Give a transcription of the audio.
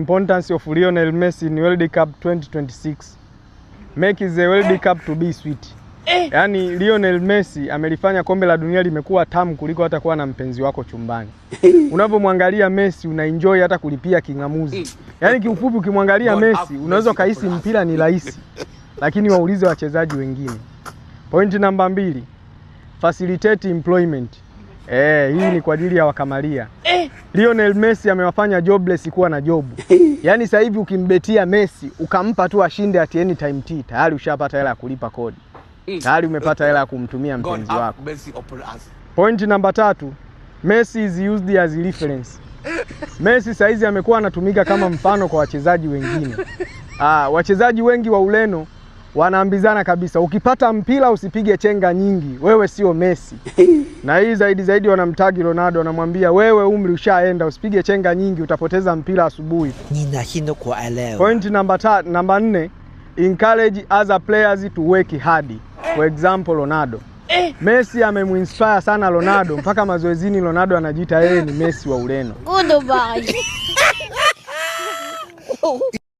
Importance of Lionel Messi in World Cup 2026. Make the World Cup to be sweet. Yaani Lionel Messi amelifanya kombe la dunia limekuwa tamu kuliko hata kuwa na mpenzi wako chumbani. Unavyomwangalia Messi unaenjoy hata kulipia king'amuzi. Yaani kiufupi ukimwangalia Messi unaweza ukahisi mpira ni rahisi, lakini waulize wachezaji wengine. Pointi namba 2, facilitate employment. Hii ni kwa ajili ya wakamalia. Lionel Messi amewafanya jobless kuwa na job. Yaani sasa hivi ukimbetia Messi ukampa tu ashinde at any time t, tayari ushapata hela ya kulipa kodi. Tayari umepata hela ya kumtumia mpenzi wako. Point namba 3, Messi is used as reference. Messi saizi amekuwa anatumika kama mfano kwa wachezaji wengine. Wachezaji wengi wa Ureno wanaambizana kabisa, ukipata mpira usipige chenga nyingi, wewe sio Messi. Na hii zaidi wanamtagi Ronaldo, wanamwambia wewe umri ushaenda, usipige chenga nyingi, utapoteza mpira asubuhi. Ninashindwa kuelewa. Point namba 4, encourage other players to work hard. For example, Ronaldo. Messi amemuinspire sana Ronaldo mpaka mazoezini Ronaldo anajiita yeye ni Messi wa Ureno. Goodbye.